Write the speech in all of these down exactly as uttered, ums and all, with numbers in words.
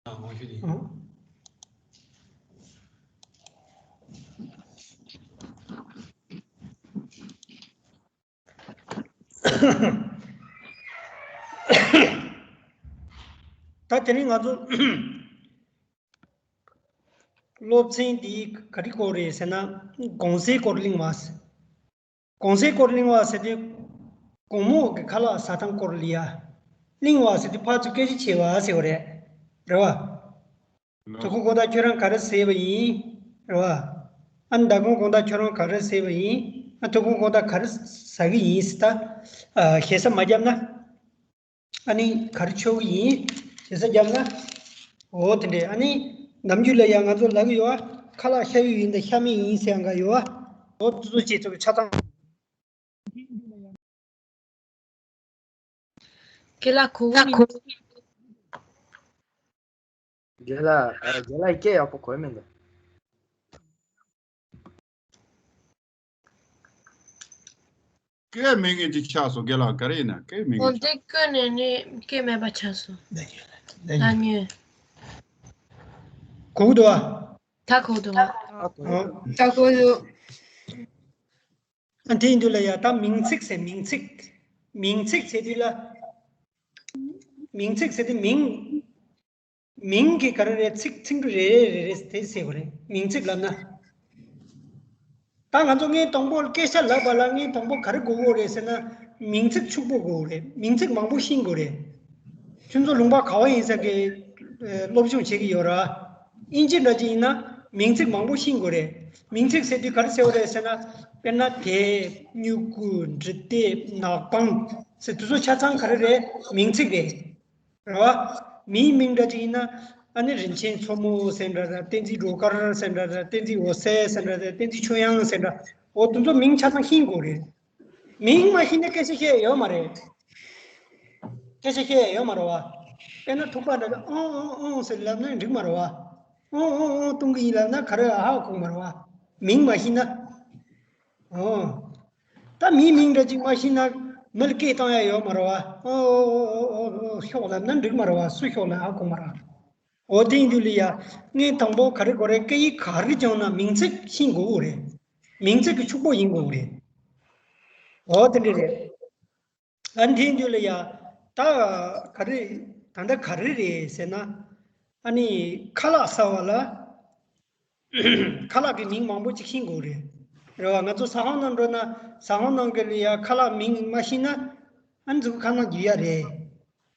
ཨ། ངོ་ཤེས་དེ། ཨ། ད་དེ་རིང་ང་ཚོ་སློབ་ཚན་འདི་ག་རེ་སྐོར་རེད་ཟེར་ན། གོང་ཚད་སྐོར་གླེང་བ་ཟེར། གོང་ཚད་སྐོར་གླེང་བ་ཟེར་དུས། གོང་མོ་གི་ཁ་ལག་ཟ་སྟངས་སྐོར་ལ་ཡ། གླེང་བ་ཟེར་དུས་ཕར་ཚུར་སྐད་ཆ་བྱེད་པ་ཟེར་བ་རེད། རེད་བ། དོ་དགོང་དགོང་དག་ཁྱོད་རང་ག་རེ་ཟས་པ་ཡིན། རེད་བ། ཨ་ནི་ཟླ་གོང་དགོང་དག་ཁྱོད་རང་ག་རེ་ཟས་པ་ཡིན། ཨ། དོ་དགོང་དགོང་དག་ག་རེ་ཟ་གི་ཡིན་ཟེར་ད། ཨ། ཞེ་ས་མ་བརྒྱབ་ན། ཨ་ནི་ག་རེ་མཆོད་ཀྱི་ཡིན། ཞེ་ས་བརྒྱབ་ན། འོ་དེ་འདྲས། ཨ་ནི་ནམ་རྒྱུན་ལ་ཡང་ང་ཚོ་ལབ་ཀྱི་ཡོད་ཨ། ཁ་ལག་ཤ་ཡོད་ཡིན་དང་ཤ་མེད་ཡིན་ཟེར་ཡང་འགའ་ཡོད་ཨ། འོ་དེ་ཚོ་བྱས་ཚོ་གི་ཆ་ཚང་། རྒན་ལགས་གོ་གི་མིན། རྒན་ལགས། ཨ། རྒན་ལགས་སྐད་ཡག་པོ་གོ་མི་འདུག་སྐད་མེད་མཁན་ཅིག་ཆགས་སོང་། རྒན་ལགས་ག་རེ་ཡིན་ན་སྐད་མེད་མཁན་ཆགས། འོ་འདི་བཀོད་ནས་ནི་སྐད་མེད་པ་ཆགས་སོང་། ད་ཉོན། གོ་གི་འདུག་ཨ། ད་གོ་འདུག་ཨ། ཨ། གོ། ད་གོ་འདུག་ཨ། དེ་ཡིན་དུས་ལ་ཡ། ད་མིང་ཚིག་ཟེར། མིང་ཚིག་མིང་ཚིག་ཟེར་དུས་ལ། མིང་ཚིག་ཟེར་དུས་མིང་། མིང་གི་ག་རེ་རེད། ཚིག་ཚིག་འབྲུ་རེ་རེ་རེ་རེ་དེ་ཟེར་དགོས་རེད། མིང་ཚིག་ལབ་ན། ད་ང་ཚོ་སྔོན་དང་པོ་སྐད་ཆ་ལབ་པ་ལ་སྔོན་དང་པོ་ག་རེ་དགོས་ཀྱི་རེད་ཟེར་ན། མིང་ཚིག་ཕྱུག་པོ་དགོས་ཀྱི་རེད། མིང་ཚིག་མང་པོ་ཤེས་དགོས་རེད། ཁྱོད་ཚོ་ལུང་པ་ག་བ་ཡིན་ས་གི། ཨ། སློབ་སྦྱོང་བྱེད་ཀྱི་ཡོད་ར། ཨིན་ཇི་འདྲ་ཅིག་ཡིན་ན་མིང་ཚིག་མང་པོ་ཤེས་དགོས་རེད། མིང་ཚིག་ཟེར་དུས་ག་རེ་ཟེར་བ་རེད་ཟེར་ན། དཔེར་ན་དེབ། སྨྱུ་གུ། འབྲི་དེབ། ནག་པང་ཟེར་དེ་ཚོ་ཆ་ཚང་ག་རེ་རེད། མིང་ཚིག་རེད། རེད་བ། མིའི་མིང་འདྲ་ཅིག་ཡིན་ན། ཨ་ནི་རིན་ཆེན་མཚོ་མོ་ཟེར་འདྲ་ར། བསྟན་འཛིན་སྒྲོལ་དཀར་ཟེར་འདྲ་ར། བསྟན་འཛིན་འོད་ཟེར་ཟེར་འདྲ་ར། བསྟན་འཛིན་ཆོས་དབྱངས་ཟེར་འདྲ། འོ་དེ་ཚོ་མིང་ཆ་ཚང་ཤེས་དགོས་རེད། མིང་མ་ཤེས་ན་སྐད་ཆ་བཤད་ཡོད་མ་རེད། སྐད་ཆ་བཤད་ཡོད་མ་རེད་བ། དཔེར་ན་ཐུག་པ་འདྲ་གི་ཨོང་ཨོང་ཨོང་ཟེར་ལབ་ན་འགྲིག་མ་རེད་བ། ཨོང་ཨོང་ཨོང་གཏོང་གི་ཡིན་ལབ་ན་ག་རེ་ཧ་གོ་མ་རེད་བ། མིང་མ་ཤེས་ན། ཨོ། ད་མིའི་མིང་འདྲ་ཅིག་མ་ཤེས་ན་མི་ལ་སྐད་བཏང་ཡ་ཡོད་མ་རེད་བ། ཨོ་ཨོ་ཨོ་ཨོ་ཨོ་ཤོག་ལབ་ན་འགྲིག་མ་རེད་བ། སུ་ཤོག་ལབ་ཧ་གོ་མ་རེད། འོ་དེ་ཡིན་དུས་ལ་ཡ། སྔོན་དང་པོ་ག་རེ་དགོས་རེད། སྐད་ཡིག་ག་རེ་སྦྱངས་ན་མིང་ཚིག་ཤེས་དགོས་རེད། མིང་ཚིག་གི་ཕྱུག་པོ་ཡིན་དགོས་རེད། འོ་དེ་འདྲ་རེད། ཨ་ནི་དེ་ཡིན་དུས་ལ་ཡ། ད་ག་རེ། ད་ལྟ་ག་རེ་རེད་ཟེར་ན། ཨ་ནི་ཁ་ལག་ཟ་བ་ལ། ཁ་ལག་གི་མིང་མང་པོ་ཅིག་ཤེས་དགོས་རེད། རེད་བ། ང་ཚོ་ཟ་ཁང་ནང་འགྲོ་ན་ཟ་ཁང་ནང་གི་ལ་ཡ་ཁ་ལག་མིང་མ་ཤེས་ན། ཨ་ནི་ཚུར་ཁ་ནང་རྒྱུག་ཡ་རེད།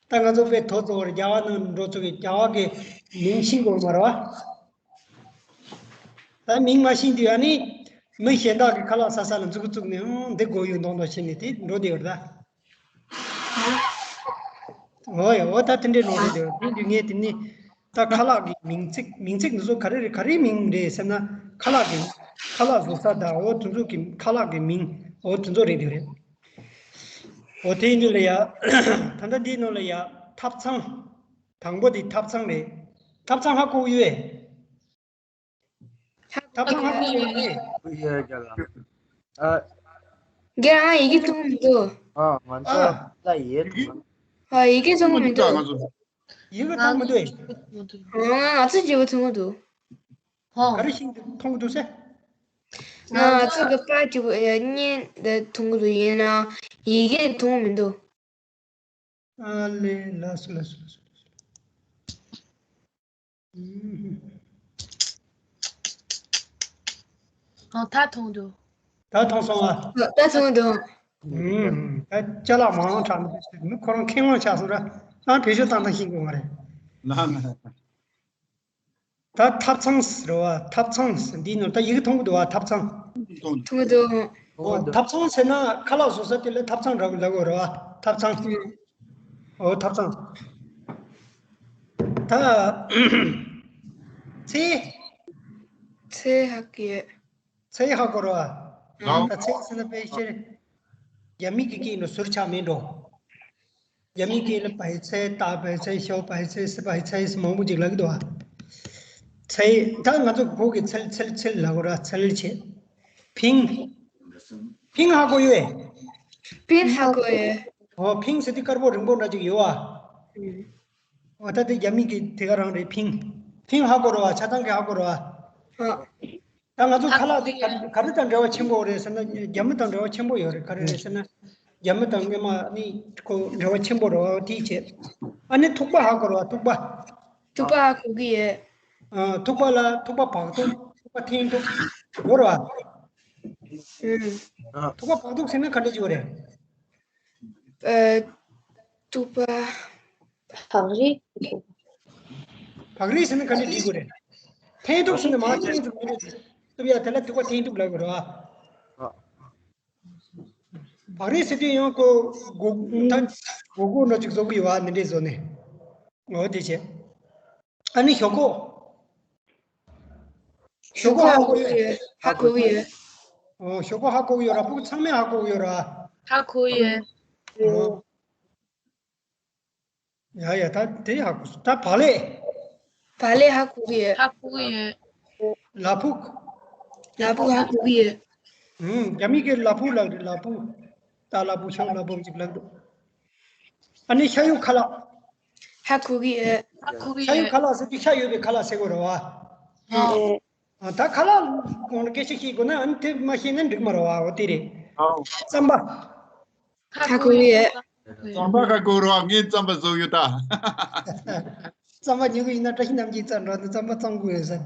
ད་ང་ཚོ་དཔེ་ཐོ་ཚོ་བར་རྒྱ་གར་ནང་འགྲོ་ཚོ་གི་རྒྱ་གར་གི་མིང་ཤེས་དགོས་མ་རེད་བ། ད་མིང་མ་ཤེས་དུས་ཨ་ནི་མི་གཞན་དག་གི་ཁ་ལག་ཟ་ས་ལ་མཛུབ་གུ་བཙུགས་ནས། ཨང་། འདི་དགོས་ཡོད་མདོག་མདོག་བྱས་ནས་དེ་འགྲོ་བསྡད་ཡོད་རེད་ད། འོ་ཡ། འོ་ད་དེ་འདྲའི་ནོར་རེད་དེ། དེ་འདྲའི་ངས་དེ་ནི་ད་ཁ་ལག་གི་མིང་ཚིག་མིང་ཚིག་འདི་ཚོ་ག་རེ་རེད། ག་རེའི་མིང་རེད་ཟེར་ན། ཁ་ལག་གི། ཁ་ལག་བཟོ་ས་དང་། འོ་དེ་ཚོ་གི་ཁ་ལག་གི་མིང་། འོ་དེ་ཚོ་རེད་དེ་རེད། འོ་དེ་ཡིན་དུས་ལ་ཡ། ད་ལྟ་འདིའི་ནང་ལ་ཡ། ཐབ་ཚང་། དང་པོ་དེ་ཐབ་ཚང་རེད། ཐབ་ཚང་ཧ་གོ་ཡོད། ཐབ་ཚང་ཧ་གོ་ཡོད་རེད། ཡོད་རྒན་ལགས། ཨ། རྒན་ལགས། ཡི་གེ་མཐོང་མི་འདུག་ཨ། ང་ཚོ་ཨ། ལ་ཡིན། ཨ། ཡི་གེ་མཐོང་མི་འདུག་ཡི་གེ་མཐོང་མི་འདུག་ཨ། ང་ཚོ་བརྗེ་པོ་མཐོང་གི་འདུག་ཧོ། ག་རེ་ཞིག་མཐོང་གི་འདུག་ཟེར། ང་ཚོ་གི་པར་བརྗེ་པོ་བརྙན་འདི་མཐོང་གི་འདུག་ཡིན་ནའང་ཡི་གེ་མཐོང་མི་འདུག་ཨ་ལེ། ལགས་སོ། ལགས་སོ། ལགས་སོ། ཨ། ད་མཐོང་འདུག་ད་མཐོང་སོང་ཨ། ད་མཐོང་འདུག་ཨུམ། ད་ཅ་ལག་མང་དྲགས་ནས། མི་ཁོ་རང་མཁས་དབང་ཆགས་སོང་ར། ཨ། བེད་སྤྱོད་བཏང་སྟངས་ཤེས་དགོས་མ་རེད། ན་ན། ད་ཐབ་ཚང་ཟེར་བ། ཐབ་ཚང་ཟེར། འདིའི་ནང་ད་ཡི་གེ་མཐོང་གི་འདུག་བ། ཐབ་ཚང་། མཐོང་འདུག་མཐོང་གི་འདུག་ཨོ། ཐབ་ཚང་ཟེར་ན་ཁ་ལག་བཟོ་ས་དེ་ལ་ཐབ་ཚང་འདྲ་པོ་ལབ་དགོས་རེད་བ། ཐབ་ཚང་། ཨུམ། ཨོ། ཐབ་ཚང་། ད་ཚེ། ཚེ་ཧ་གོ་ཡོད། ཚེ་ཧ་གོ་རེད་བ། ད་ཚེ་ཟེར་ན་དཔེ་ཆེར་རྒྱ་མི་གི་སྐད་ནང་ཟུར་ཆག་མེད་འགྲོ། རྒྱ་མི་སྐད་ལ་པའེ་ཚེ། ཏ་པའེ་ཚེ། ཞའོ་པའེ་ཚེ། སི་པའེ་ཚེ་ཟེར་མང་པོ་ཅིག་ལབ་ཀྱི་འདུག་བ། ཚེ། ད་ང་ཚོ་བོད་ཀྱི་ཚལ། ཚལ། ཚལ་ལབ་དགོས་ར། ཚལ་བྱས། ཕིང་། ཕིང་ཧ་གོ་ཡོད། ཕིང་ཧ་གོ་ཡོད། ཨོ། ཕིང་ཟེར་དུས་དཀར་པོ་རིང་པོ་འདྲ་ཅིག་ཡོད་བ། ཨུམ། འོ་ད་དེ་རྒྱ་མི་གི་དེ་ག་རང་རེད། ཕིང་། ཕིང་ཧ་གོ་ར་བ། ཆ་ཚང་གི་ཧ་གོ་ར་བ། ཨ། ད་ང་ཚོ་ཁ་ལག་དེ་ག་ག་རེ་དང་འབྲེལ་བ་ཆེན་པོ་རེད་ཟེར་ན། རྒྱ་མི་དང་འབྲེལ་བ་ཆེན་པོ་ཡོད་རེད། ག་རེ་རེད་ཟེར་ན། རྒྱ་མི་དང་སྔོན་མ་ནི་ཁོ་འབྲེལ་བ་ཆེན་པོ་རེད་བ། དེའི་ཆེད། ཨ་ནི་ཐུག་པ་ཧ་གོ་ར་བ། ཐུག་པ། ཐུག་པ་ཧ་གོ་གི་ཡོད། ཨ། ཐུག་པ་ལ་ཐུག་པ་བག་ཐུག་ཐུག་པ་འཐེན་ཐུག་ཡོད་རེད་བ། ཨུམ། ཐུག་པ་བག་ཐུག་ཟེར་ན་ག་འདྲ་ཅིག་ཡོད་རེད། ཨ། ཐུག་པ། བག་རིལ། བག་རིལ་ཟེར་ན་ག་འདྲ་འདྲི་དགོས་རེད། འཐེན་ཐུག་ཟེར་ན་མར་འཐེན་ཐུག་མི་རེད། ཐུབ་ཡ་དེ་ལ་ཐུག་པ་འཐེན་ཐུག་ལབ་དགོས་རེད་བ། བག་རིལ་ཟེར་དུས་ཡང་ཁོ་སྒོ་ད་སྒོར་སྒོར་འདྲ་ཅིག་བཟོ་གི་ཡོད་བ། འདི་འདྲས་བཟོ་ནས། འོ་དེ་བྱས། ཨ་ནི་ཞོག་ཁོག་ཞོག་ཁོག་ཧ་གོ་ཡོད། ཧ་གོ་ཡོད། ཨོ། ཞོག་ཁོག་ཧ་གོ་ཡོད་ར། ཕྲུ་གུ་ཚང་མས་ཧ་གོ་ཡོད་ར། ཧ་གོ་ཡོད། ཨོ། ཡ་ཡ། ད་དེ་ཧ་གོ། ད་བག་ལེབ། བག་ལེབ་ཧ་གོ་ཡོད། ཧ་གོ་ཡོད། ལ་ཕུག་ལ་ཕུག་ཧ་གོ་ཡོད། ཧུམ། རྒྱ་མི་གི་ལ་ཕུག་ལབ་རེད། ལ་ཕུག་ད་ལ་ཕུག་ཤ་ལ་ཕུག་ཅིག་ལབ་འདུག་ཨ་ནི་ཤ་ཡོད་ཁ་ལག་ཧ་གོ་གི་ཡོད། ཧ་གོ་གི་ཤ་ཡོད་ཡོད། ཁ་ལག་ཟེར་དུས་ཤ་ཡོད་པའི་ཁ་ལག་ཟེར་དགོས་རེད་བ། ཨ། ཨ། ད་ཁ་ལག་གོང་ལ་སྐད་ཆ་བཤད་དགོས་ན། ཨ་ནི་དེ་མ་ཤེས་ན་འགྲིག་མ་རེད་བ། འོ་དེ་རེད། ཨོ། རྩམ་པ། ཧ་གོ་གི་ཡོད། རྩམ་པ་ཧ་གོ་རེད་བ། ངས་རྩམ་པ་བཟོ་ཡོད་ད། རྩམ་པ་ཉོ་གི་ཡིན་ན་བཀྲ་ཤིས་རྣམ་རྒྱལ་རྩ་འགྲོ་ནས་རྩམ་པ་བཙོང་དགོས་ཡོད་ཟེར།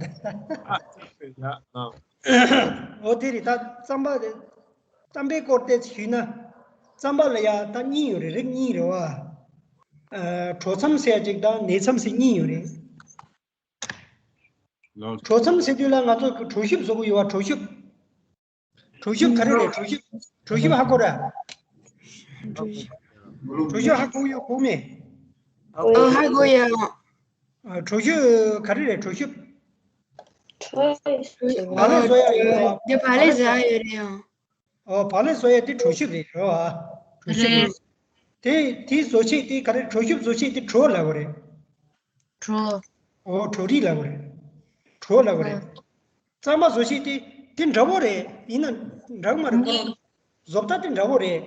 ཨ། འོ་དེ་རེད། ད་རྩམ་པ་རེད། རྩམ་པའི་སྐོར་ཏོག་ཙམ་ཞུས་ན། རྩམ་པ་ལ་ཡ་ད་གཉིས་ཡོད་རེད། རིགས་གཉིས་རེད་བ། ཨ། དྲོ་མཚམས་ཟེར་ཡ་གཅིག་དང་ནད་མཚམས་ཟེར་གཉིས་ཡོད་རེད། ལགས། དྲོ་མཚམས་ཟེར་དུས་ལ་ང་ཚོ་གི་གྲོ་ཞིབ་བཟོ་གི་ཡོད་བ། གྲོ་ཞིབ། གྲོ་ཞིབ་ག་རེ་རེད། གྲོ་ཞིབ། གྲོ་ཞིབ་ཧ་གོ་ར། གྲོ་ཞིབ་ཧ་གོ་ཡོད་གོ་མེད། ཨ། ཧ་གོ་ཡོད། ཨ། གྲོ་ཞིབ་ག་རེ་རེད། གྲོ་ཞིབ། བག་ལེབ་བཟོ་ཡ་ཡོད་རེད། འདི་བག་ལེབ་བཟོ་ཡ་ཡོད་རེད་ཡང་། ཨོ། བག་ལེབ་བཟོ་ཡ་དེ་གྲོ་ཞིབ་རེད་རོ། ཨ། གྲོ་ཞིབ་རེད། དེ་དེ་བཟོ་བྱེད་དེ་ག་རེ། གྲོ་ཞིབ་བཟོ་བྱེད་དེ་གྲོ་ལབ་དགོས་རེད། གྲོ། ཨོ། གྲོ་རིགས་ལབ་དགོས་རེད། གྲོ་ལབ་དགོས་རེད། རྩམ་པ་བཟོ་བྱེད་དེ་དེ་འདྲ་བོ་རེད། ཡིན་ན་འདྲ་གི་མ་རེད། ཁོ་རང་བཟོ་ལྟ་དེ་འདྲ་བོ་རེད།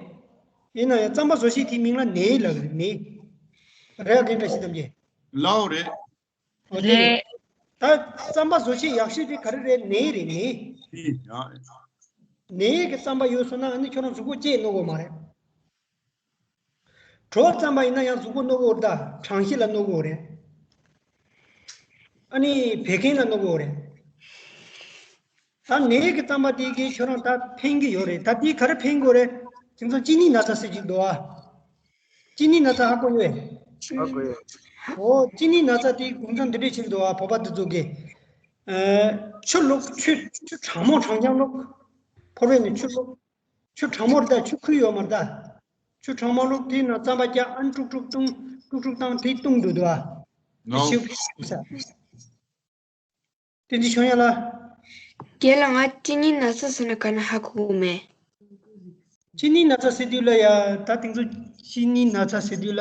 ཡིན་ན་ཡང་རྩམ་པ་བཟོ་བྱེད་དེའི་མིང་ལ་ནས་ལབ་དགོས་རེད། ནས་རེད། དེ་འདྲ་ཞིག་ཐམས་ཅད་ལའོ་རེད། ཨོ་དེ་རེད། རེད། ད་རྩམ་པ་བཟོ་བྱེད་ཡག་ཤོས་དེ་ག་རེ་རེད། ནས་རེད། ནས། ནས་ཡ། ནས་ཀྱི་རྩམ་པ་ཡོད་སོང་ན་ཨ་ནི་ཁྱོད་རང་གཟུགས་པོ་བཅད་གནོད་གི་མ་རེད། གྲོ་རྩམ་པ་ཡིན་ན་ཡང་གཟུགས་པོ་གནོད་གི་རེད་ད། གྲང་ཤི་ལ་གནོད་གི་རེད། ཨ་ནི་བད་ཀན་ལ་གནོད་གི་རེད། ད་ནས་ཀྱི་རྩམ་པ་དེ་གིས་ཁྱོད་རང་ད་ཕན་གི་ཡོད་རེད། ད་དེ་ག་རེ་ཕན་གི་རེད། དེང་སང་གཅིན་སྙི་ན་ཚ་ཟེར་གྱི་འདུག་ཨ། གཅིན་སྙི་ན་ཚ་ཧ་གོ་ཡོད། ཧ་གོ་ཡོད། ཨོ། གཅིན་སྙི་ན་ཚ་དེ་དེང་སང་འདི་འདྲས་བྱེད་ཀྱི་འདུག་ཨ། བོད་པ་དེ་ཚོ་གིས། ཨ། ཆུ་བླུགས། ཆུ་ཆུ་གྲང་མོ་གྲང་རྐྱང་བླུགས། ཕོར་པ་ནས་ཆུ་བླུགས། ཆུ་གྲང་མོ་རེད་ད། ཆུ་ཁོལ་ཡོད་མ་རེད་ད། ཆུ་གྲང་མོ་བླུགས། དེའི་ནང་རྩམ་པ་བརྒྱབ། ཨ་ནི་དཀྲུག་དཀྲུག་བཏང་། དཀྲུག་དཀྲུག་བཏང་། དེ་བཏུང་འགྲོ་འདུག་ཨ། ནོ། ཆུ་ཁོལ་ས། དེ་འདི་ཤོང་ཡ་ལ། རྒན་ལགས། ང་གཅིན་སྙི་ན་ཚ་ཟེར་ན་ག་ན་ཧ་གོ་གི་མེད། གཅིན་སྙི་ན་ཚ་ཟེར་དུས་ལ་ཡ། ད་དེང་ཚོ་གཅིན་སྙི་ན་ཚ་ཟེར་དུས་ལ།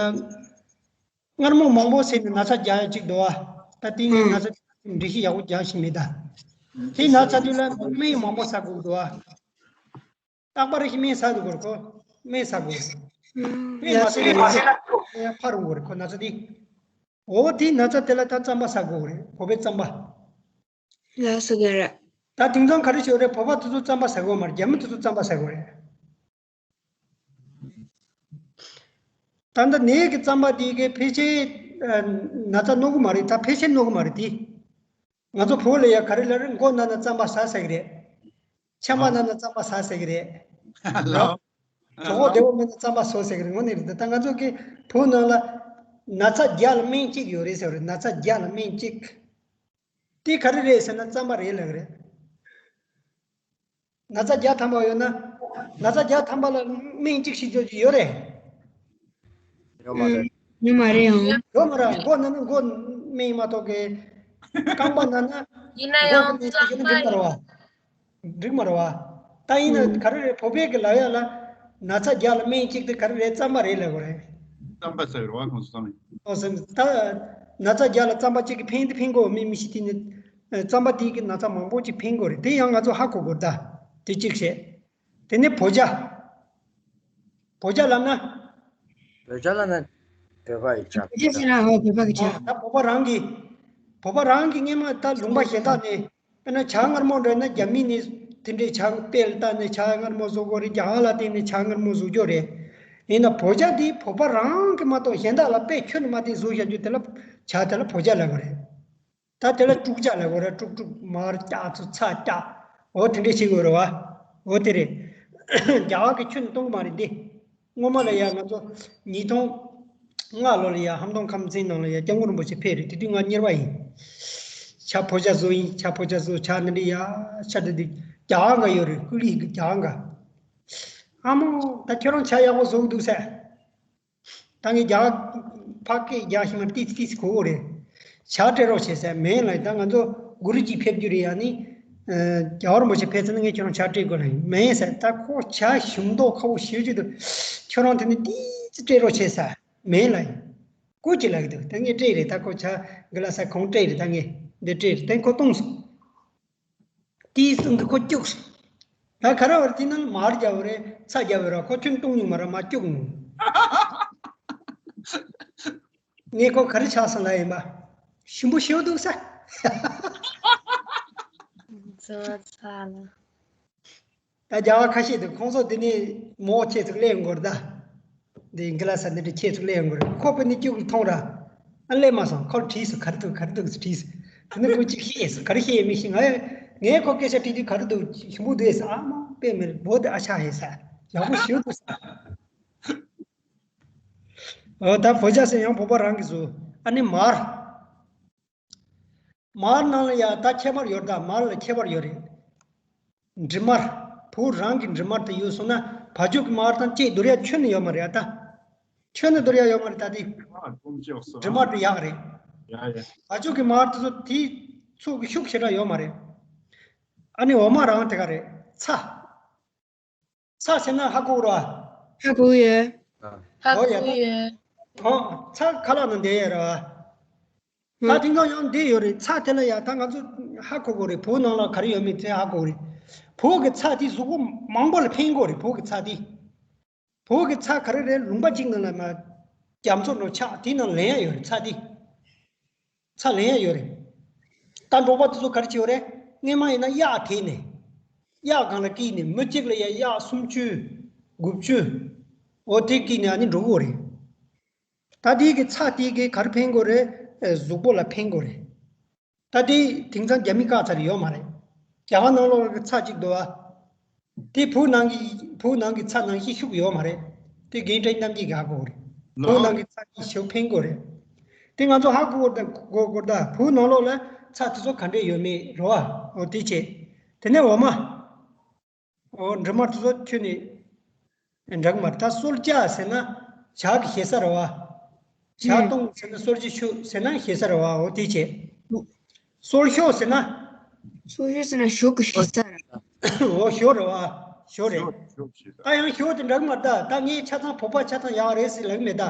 མངར་མོ་མང་པོ་ཟས་ནས་ན་ཚ་རྒྱག་ཡ་གཅིག་འདུག་ཨ། ད་དེ་ནི་ཨང་། ན་ཚ་འགྲེལ་བཤད་ཡག་པོ་རྒྱག་ཤེས་མེད་ད། དེ་ན་ཚ་དུས་ལ་སྨན་མང་པོ་ཟ་དགོས་འདུག་ཨ། རྟག་པར་ཞིག་སྨན་ཟ་དགོས་རེད་ཁོ། སྨན་ཟ་དགོས་རེད། སྨན་མ་ཟས་ན་ཕར་འོང་གི་རེད་ཁོ་ན་ཚ་དེ། འོ་དེ་ན་ཚ་དེ་ལ་ད་རྩམ་པ་ཟ་དགོས་རེད། བོད་པའི་རྩམ་པ། ལགས་སོ་རྒན་ལགས། ད་དེང་སང་ག་རེ་བྱེད་རེད། བོད་པ་དེ་ཚོ་རྩམ་པ་ཟ་གི་ཡོད་མ་རེད། རྒྱ་མི་དེ་ཚོ་རྩམ་པ་ཟ་གི་ཡོད་རེད། ད་ལྟ་ནས་ཀྱི་རྩམ་པ་དེ་གའི་ཕལ་ཆེར་ན་ཚ་གནོད་གི་མ་རེད། ད་ཕལ་ཆེར་གནོད་གི་མ་རེད་དེ། ང་ཚོ་བོད་ལ་ཡ་ག་རེ་ལབ་རེད། མགོ་ན་ན་རྩམ་པ་ཟ་ཟེར་གི་རེད། ཆམ་པ་ན་ན་རྩམ་པ་ཟ་ཟེར་གི་རེད། ལོ། གྲོད་ཁོག་བདེ་པོ་མེད་ན་རྩམ་པ་ཟོས་ཟེར་གི་རེད། དངོས་གནས་རེད། ད་ད་ང་ཚོ་གི་བོད་ནང་ལ་ན་ཚ་རྒྱག་ལ་སྨན་གཅིག་ཡོད་རེད་ཟེར་བ་རེད། ན་ཚ་རྒྱག་ལ་སྨན་གཅིག་དེ་ག་རེ་རེད་ཟེར་ན་རྩམ་པ་རེད་ལབ་གི་རེད། ན་ཚ་བརྒྱ་ཐམ་པ་ཡོད་ན། ན་ཚ་བརྒྱ་ཐམ་པ་ལ་སྨན་གཅིག་ཤི་ཆོག་ཅིག་ཡོད་རེད། ཡོད་མ་རེད། ཡོད་མ་རེད་ཨང་། ཡོད་མ་རེད། མགོ་ན་ན་མགོ་སྨན་མ་གཏོགས་ཀྱི། རྐང་པ་ན་ན་ཡིན་ན་མགོ་ཡང་སྨན་ཅིག་ཡོད་ན་འགྲིག་མ་རེད་བ། འགྲིག་མ་རེད་བ། ད་ཡིན་ན་ག་རེ་རེད། བོད་པའི་གི་ལབ་ཡ་ལ། ན་ཚ་རྒྱག་ལ་སྨན་གཅིག་དེ་ག་རེ་རེད། རྩམ་པ་རེད་ལབ་དགོས་རེད། རྩམ་པ་ཟེར་བ་ཁོང་ཚོ་རྩམ། ཨོ་ཟེར། ད་ན་ཚ་རྒྱག་ལ་རྩམ་པ་གཅིག་གིས་ཕན་དེ་ཕན་གོ་མི་མི་ཤི་དེ་ནི། རྩམ་པ་དེ་གིས་ན་ཚ་མང་པོ་ཅིག་ཕན་གོ་རེད། དེ་ཡང་ང་ཚོ་ཧ་གོ་དགོས་ད། དེ་གཅིག་བྱས། དེ་ནས་བོད་ཇ། བོད་ཇ་ལབ་ན། བོད་ཇ་ལབ་ན། བོད་པ་ཡི་ཆ། བོད་ཆ་ཟེར་ན་ཨོ་བོད་པ་གི་ཆ། ད་བོད་པ་རང་གི་བོད་པ་རང་གི་སྔས་མ་ད་ལུང་པ་གཞན་དག་ནས་དཔེར་ན་བྱ་མངར་མོ་འདྲ་ན་རྒྱ་མི་ནས་དེ་འདྲའི་བྱ་དཔེ་ལ་བལྟས་ནས་བྱ་མངར་མོ་བཟོ་དགོས་རེད། རྒྱ་གར་ལ་བལྟས་ནས་བྱ་མངར་མོ་བཟོ་རྒྱུ་རེད། ཡིན་ན་བོད་ཆ་དེ་བོད་པ་རང་གི་མ་གཏོགས་གཞན་དག་ལ་དཔེ་ཁྱོན་ནས་མ་བལྟས་བཟོ་བཞག་རྒྱུ་དེ་ལ་བྱ་དེ་ལ་བོད་ཆ་ལབ་དགོས་རེད། ད་དེ་ལ་དཀྲུག་ཆ་ལབ་དགོས་རེད། དཀྲུག་དཀྲུག་མར་སྐྱག་ཚོ་ཚྭ་སྐྱག་འོ་དེ་འདྲས་བྱེད་དགོས་རེད་བ། འོ་དེ་རེད། རྒྱ་གར་གྱི་ཁྱོན་ནས་གཏོང་གི་མ་རེད་འདི། སྔོན་མ་ལ་ཡ་ང་ཚོ་ཉིས་སྟོང་ལྔ་ལོ་ལ་ཡ་ཧམ་སྟོང་ཁམས་ཚན་ནང་ལ་ཡ་སྐྱབས་མགོན་རིན་པོ་ཆེ་ཕེབས་རེད། དེ་དུས་ང་གཉེར་བ་ཡིན། ཆ་ཕོ་ཆ་བཟོ་ཡིན། ཆ་ཕོ་ཆ་བཟོ་ཆ་འདི་འདྲས་ཡ་ཆ་འདི་འདི་རྒྱ་གར་འགའ་ཡོད་རེད། ཀུ་ལི་གི་རྒྱ་གར་འགའ། ཨ་མོ་ད་ཁྱོད་རང་ཆ་ཡག་པོ་བཟོ་གི་འདུག་ཟེར། ད་ངས་རྒྱ་ཕ་སྐད་རྒྱག་ཤེས་མ་ཏིས་ཏིས་གོ་གོ་རེད། ཇ་སྤྲད་རོགས་བྱེད་ཟེར་མིན་ལ། ད་ང་ཚོ་གུ་རུ་གཅིག་ཕེབས་རྒྱུ་རེད། ཡང་ནི་རྒྱལ་བ་རིན་པོ་ཆེ་ཕེབས་ཚར་ན་ངས་ཁྱོད་རང་ཇ་སྤྲད་དགོས་ལ་ཡིན་མིན་ཟེར། ད་ཁོ་ཇ་ཞུམ་མདོག་ཁ་པོ་ཞེ་གཅིག་འདུག་ཁྱོད་རང་དེ་ནས་ཏིས་ཙི་སྤྲད་རོགས་བྱེད་ཟེར་མིན་ལ་ཡིན། སྐུ་ཅི་ལ་གི་འདུག་ད་ངས་སྤྲད་རེད། ད་ཁོ་ཇ་གི་ལ་ས་གང་སྤྲད་རེད། ད་ངས་འདི་སྤྲད་རེད། ད་ཁོ་བཏུངས་སོང་། དེའི་སྟེང་དུ་ཁོ་སྐྱུགས། ད་ག་རེ་བར་དེ་ནང་མར་རྒྱབ་རེད། ཚྭ་རྒྱབ་རེད། ཁོ་ཁྱོན་བཏུང་མྱོང་མ་རེད། མ་སྐྱུགས་མྱོང་། ངས་ཁོ་ག་རེ་ཆགས་སོང་ལ་ཡིན་པ། ཞིམ་པོ་ཞེ་པོ་འདུག་ས། ཚོ་ཚ་ལ། ད་རྒྱ་བ་ཁ་ཤས་དུ་ཁོང་ཚོ་འདི་ནས་མོ་ཁྱེད་ཚོ་ལས་འགོར་ད། འདི་འགི་ལ་ས་འདི་འདྲ་ཁྱེད་ཚོ་ལས་འགོར། ཁོ་པི་ནི་སྐྱུག་ལ་མཐོང་ར། ཨ་ལས་མ་སོང་། ཁོ་དྲིས་སོ། ག་རེ་འདུག་ག་རེ་འདུག་དྲིས་སོ། དེ་ནི་ཁོ་གཅིག་ཤེས་སོ། ག་རེ་ཤེས་མི་ཤེས། ང་ངས་ཁོ་སྐད་ཆ་དྲིས་དུས་ག་རེ་འདུག་ཞིམ་པོ་འདུག་ཟེར། ཨ་མ་དཔེ་མེད་བོ་དེ་ཨ་ཆ་ཧེ་ས། ཡག་པོ་ཞེ་པོ་འདུག་ས། འོ་ད་བོད་ཇ་ཟེར་ཡང་བོད་པ་རང་གིས་བཟོ། ཨ་ནི་མར། མར་ནང་ལ་ཡ་ད་ཁྱད་པར་ཡོད་ད། མར་ལ་ཁྱད་པར་ཡོད་རེད། འབྲི་མར། བོད་རང་གི་འབྲི་མར་དེ་ཡོད་སོང་ན་བ་ཕྱུགས་ཀྱི་མར་དང་གཅིག་བསྡུར་ཡ་ཁྱོན་ནས་ཡོད་མ་རེད་ཨ་ད། ཁྱོན་ནས་བསྡུར་ཡ་ཡོད་མ་རེད་ད་དེ། འབྲི་མར་དེ་ཡག་རེད། ཡ་ཡ། བ་ཕྱུགས་ཀྱི་མར་དེ་ཚོ་དེ་ཚོགས་ཀྱི་ཤུགས་ཞེ་དྲག་ཡོད་མ་རེད། ཨ་ནི་འོ་མ་རང་དེ་ག་རེད། ཚྭ། ཚྭ་ཟེར་ན་ཧ་གོ་ར། ཧ་གོ་ཡོད། ཧ་གོ་ཡོད། ཨོ། ཚྭ་ཁ་ལག་ནང་བསྡད་ཡོད་ར། ད་དེང་སང་ཡང་འདི་ཡོད་རེད། ཚྭ་དེ་ལ་ཡ་ད་ང་ཚོ་ཧ་གོ་གོ་རེད། བོད་ནང་ལ་ག་རེ་ཡོད་མེད་དེ་ཧ་གོ་གོ་རེད། བོད་ཀྱི་ཚྭ་དེ་གཟུགས་པོ་མང་པོ་ལ་ཕན་གོ་རེད། བོད་ཀྱི་ཚྭ་དེ། བོད་ཀྱི་ཚྭ་ག་རེ་རེད། ལུང་པ་གཅིག་ནང་ལ་མ་རྒྱ་མཚོ་འགྲོ་ཆགས་དེ་ནང་ལེན་ཡ་ཡོད་རེད། ཚྭ་དེ། ཚྭ་ལེན་ཡ་ཡོད་རེད། ད་འབྲོག་པ་དེ་ཚོ་ག་རེ་བྱེད་ཡོད་རེད། སྔས་མ་ཡིན་ན་གཡག་དེད་ནས། གཡག་སྒང་ལ་བསྐྱིལ་ནས་མི་གཅིག་ལ་ཡ་གཡག་སུམ་ཅུ། དགུ་བཅུ། འོ་དེ་བསྐྱིལ་ནས་ཨ་ནི་འགྲོ་གི་ཡོད་རེད། ད་དེ་གི་ཚྭ་དེ་གི་ག་རེ་ཕན་གོ་རེད། ཨེ། གཟུགས་པོ་ལ་ཕན་གོ་རེད། ད་དེ་དེང་སང་རྒྱ་མི་བཀག་ཚར་ཡོད་མ་རེད། རྒྱ་གར་ནང་ལོགས་ཀྱི་ཚྭ་གཅིག་འདུག་ཨ། དེ་བོད་ནང་གི་བོད་ནང་གི་ཚྭ་ནང་བཞིན་ཤུགས་ཡོད་མ་རེད། དེ་རྒན་བཀྲ་ཤིས་རྣམ་རྒྱལ་གྱིས་ཧ་གོ་གི་རེད། བོད་ནང་གི་ཚྭ་གི་ཞེ་པོ་ཕན་གོ་རེད། དེ་ང་ཚོ་ཧ་གོ་དགོས་དགོས་དགོས་ད། བོད་ནང་ལོགས་ལ་ཚྭ་དེ་ཚོ་ག་འདྲས་ཡོད་མེད་རེད་བ། འོ་དེ་བྱས། དེ་ནས་འོ་མ། འོ་འབྲི་མར་དེ་ཚོ་ཁྱོན་ནས་འདྲ་གི་མ་རེད། ད་སོལ་ཇ་ཟེར་ན་ཇ་གི་ཞེ་ས་རེད་བ། ཇ་ཨུམ། བཏུང་ཟེར་ན་སོལ་ཇ་ཆུ་ཟེར་ན་ཞེ་ས་རེད་བ། འོ་དེ་བྱས། སོལ་ཤོག་ཟེར་ན། སོལ་ཤོག་ཟེར་ན་ཞོ་གི་ཞེ་ས་རེད། འོ་ཞོ་རེད་བ། ཞོ་རེད། ཞོ་ཞོ་ཞེ་ས། ད་ཡང་ཞོ་དེ་འདྲ་གི་མ་རེད་ད། ད་ངས་ཆ་ཚང་བོད་པ་ཆ་ཚང་ཡག་རེད་ཟེར་ལབ་གི་མེད་ད།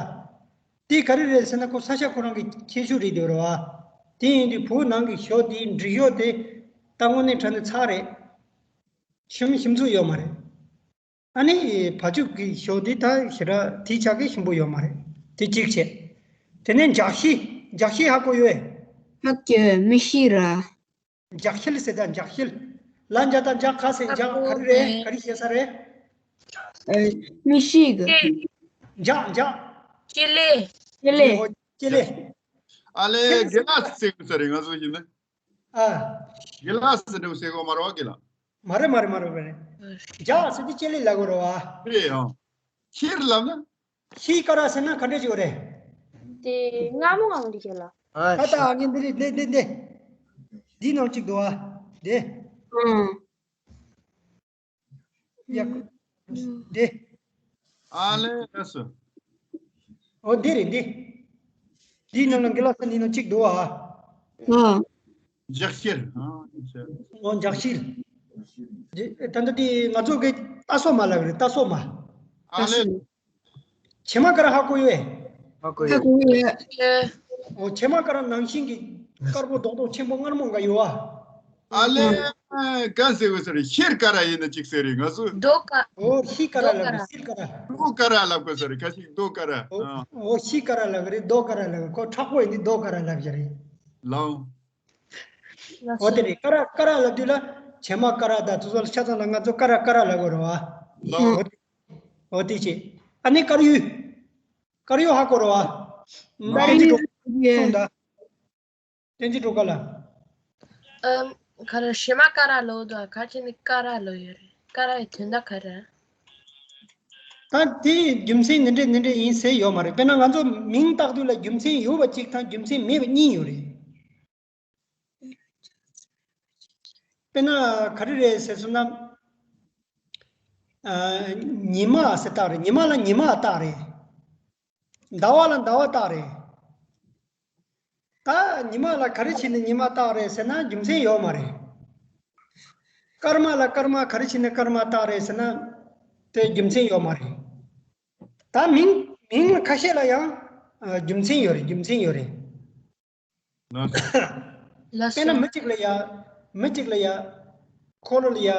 དེ་ག་རེ་རེད་ཟེར་ན་ཁོ་ས་ཆ་ཁོ་རང་གི་ཁྱད་ཆོས་རེད་འདུག་རེད་བ། དེ་ཡིན་དུས་བོད་ནང་གི་ཞོ་དེ་འབྲི་ཞོ་དེ་ད་དངོས་གནས་དྲང་གནས་ཚགས་རེད། ཞིམ་ཞིམ་ཚུལ་ཡོད་མ་རེད། ཨ་ནི་བ་ཕྱུགས་ཀྱི་ཞོ་འདི་ད་ཞེ་དྲག་དེའི་ཆ་གི་ཞིམ་པོ་ཡོད་མ་རེད། དེ་གཅིག་བྱས། དེ་ནས་འཇག་ཤི། འཇག་ཤི་ཧ་གོ་ཡོད། ཧ་གོ་ཡོད། མི་ཤི་ར། འཇག་ཤིལ་ཟེར་ད་འཇག་ཤིལ། ལ་འཇག་ད་འཇག་ག་ཟེར་འཇག་ག་རེ་རེད། ག་རེ་བཤད་ས་རེད། ཨ། མི་ཤི་གི། འཇག་འཇག་ཅི་ལེ། ཅི་ལེ། ཨོ་ཅི་ལེ། ཨ་ལེ་དགེ་ལགས་ཟེར་གི་ས་རེད་ང་ཚོ་ཡིན་ན། ཨ། དགེ་ལགས་ཟེར་འདྲ་བོ་ཟེར་གོ་མ་རེད་བ་དགེ་ལགས། མ་རེད་མ་རེད་མ་རེད་མ་རེད། འཇག་ཟེར་དུས་ཅི་ལེ་ལབ་དགོས་རེད་བ། རེད་ཡང་། ཤིར་ལབ་ན། ཤི་ཀ་ར་ཟེར་ན་ག་འདྲ་ཅིག་རེད། དེ་སྔ་མོ་སྔ་མོ་འདི་ཁྱེད་ལ། ད་ད་ཨ་ངས་འདི་རེད་འདི་འདི་འདི། འདི་ནང་གཅིག་འདུག་ཨ། འདི། ཨང་། ཡ། འདི། ཨ་ལེ་ཨ་སུ། ཨོ་འདི་རེད་འདི། འདི་ནང་ལ་འགི་ལ་ས་འདི་ནང་གཅིག་འདུག་ཨ། ཨང་། འཇག་ཤིར། ཨོ་འཇག་ཤིར། འདི་ད་ལྟ་འདི་ང་ཚོ་གི་རྟ་སོ་མ་ལབ་རེད། རྟ་སོ་མ། ཨ་ལེ། བྱེ་མ་ཀ་ར་ཧ་གོ་ཡོད། ཧ་གོ་ཡོད། ཧ་གོ་ཡོད། ཨོ་བྱེ་མ་ཀ་ར་ནང་བཞིན་གྱི་དཀར་པོ་རྡོག་རྡོག་ཆེན་པོ་མངར་མོ་འགའ་ཡོད་ཨ། ཨ་ལེ། ཨ། ག་ཟེར་དགོས་ས་རེད། ཤེར་ཀ་ར་ཡིན་ན་གཅིག་ཟེར་རེད། ང་ཚོ་རྡོ་ཀ་ཨོ་ཤི་ཀ་ར་རྡོ་ལབ་ཀ་ར། རེད། ཤིར་ཀ་ར། རྡོ་ཀ་ར་ལབ་དགོས་ས་རེད། ཁ་ཤས་རྡོ་ཀ་ར། ཨོ་ཨ། ཨོ་ཤི་ཀ་ར་ལབ་གི་རེད། རྡོ་ཀ་ར་ལབ་གི། ཁོ་མཁྲེགས་པོ་ཡིན་དུས་རྡོ་ཀ་ར་ལབ་ཀྱི་རེད། ལའོ། ལགས་ཨོ་དེ་སོ། རེད། ཀ་ར་ཀ་ར་ལབ་དུས་ལ་བྱེ་མ་ཀ་ར་དང་དེ་ཚོ་ལ་ཆ་ཚང་ལ་ང་ཚོ་ཀ་ར་ཀ་ར་ལབ་དགོས་རེད་བ། ལའོ། ཨོ་དེ། ཨོ་དེ་བྱས། ཨ་ནི་དཀར་ཡོལ། དཀར་ཡོལ་ཧ་གོ་རེད་བ། ཨ། བསྟན་འཛིན་གྲོགས་གསུངས་དང་། བསྟན་འཛིན་གྲོགས་ཀ་ལ། ཨམ། ག་རེ། བྱེ་མ་ཀ་ར་ལབ་དུས་ག་ཅི་ནི་ཀ་ར་ལབ་ཡོད་རེད། ཀ་ར་ཡི་དོན་དག་ག་རེ། ད་དེའི་རྒྱུ་མཚན་འདི་འདྲས་འདི་འདྲས་ཡིན་ཟེར་ཡོད་མ་རེད། དཔེར་ན་ང་ཚོ་མིང་བཏགས་དུས་ལ་རྒྱུ་མཚན་ཡོད་པ་གཅིག་དང་རྒྱུ་མཚན་མེད་པ་གཉིས་ཡོད་རེད། དཔེར་ན་ག་རེ་རེད་ཟེར་སོང་ན། ཨ། ཉི་མ་ཟེར་བཏགས་རེད། ཉི་མ་ལ་ཉི་མ་བཏགས་རེད། ཟླ་བ་ལ་ཟླ་བ་བཏགས་རེད། ད་ཉི་མ་ལ་ག་རེ་བྱས་ནས་ཉི་མ་བཏགས་རེད་ཟེར་ན་རྒྱུ་མཚན་ཡོད་མ་རེད། སྐར་མ་ལ་སྐར་མ་ག་རེ་བྱས་ནས་སྐར་མ་བཏགས་རེད་ཟེར་ན་དེ་རྒྱུ་མཚན་ཡོད་མ་རེད། ད་མིང་མིང་ལ་ཁ་ཤས་ལ་ཡང་ཨ། རྒྱུ་མཚན་ཡོད་རེད། རྒྱུ་མཚན་ཡོད་རེད། ལགས་སོ། དཔེར་ན་མི་གཅིག་ལ་ཡ། མི་གཅིག་ལ་ཡ། ཁོ་རང་ལ་ཡ། ཨ།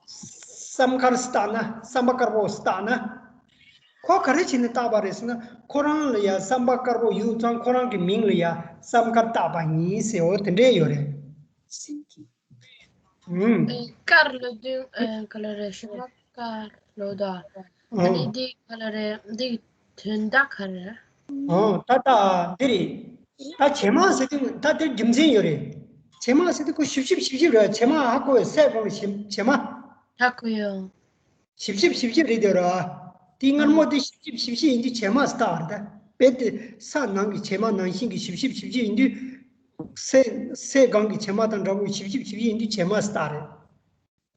བསམ་དཀར་བཏགས་ན། བསམ་པ་དཀར་པོ་བཏགས་ན། ཁོ་ག་རེ་བྱས་ནས་བཏགས་པ་རེད་ཟེར་ན། ཁོ་རང་ལ་ཡ་བསམ་པ་དཀར་པོ་ཡོད་ཙང་ཁོ་རང་གི་མིང་ལ་ཡ་བསམ་དཀར་བཏགས་པ་ཡིན་ཟེར། འོ་དེ་འདྲས་ཡོད་རེད། ཨུམ། དཀར་ལབ་དུས་ག་ལ་རེད། བྱེ་མ་དཀར་ལབ་དུས། ཨ་ནི་འདི་ག་ལ་རེད། འདི་དོན་དག་ག་རེ། ཨོ་ད་ད་འདི་རེད། ད་བྱེ་མ་ཟེར་དུས་ད་དེར་རྒྱུ་མཚན་ཡོད་རེད། བྱེ་མ་ཟེར་དུས་ཁོ་ཞིབ་ཞིབ་ཞིབ་ཞིབ་རེད། བྱེ་མ་ཧ་གོ་བས། སའི་གོང་ལ་བྱེ་བྱེ་མ། ཧ་གོ་ཡོད། ཞིབ་ཞིབ་ཞིབ་ཞིབ་རེད་དེ་ར། དེའི་མངར་མོ་དེ་ཞིབ་ཞིབ་ཞིབ་ཞིབ་ཡིན་དུས་བྱེ་མ་ཟེར་བཏགས་པ་རེད། ད་དཔེ་དེ་ས་ནང་གི་བྱེ་མ་ནང་བཞིན་གྱི་ཞིབ་ཞིབ་ཞིབ་ཞིབ་ཡིན་དུས། སའི་སའི་སྒང་གི་བྱེ་མ་དང་འདྲ་བོ་ཞིབ་ཞིབ་ཞིབ་ཞིབ་ཡིན་དུས་བྱེ་མ་ཟེར་བཏགས་རེད།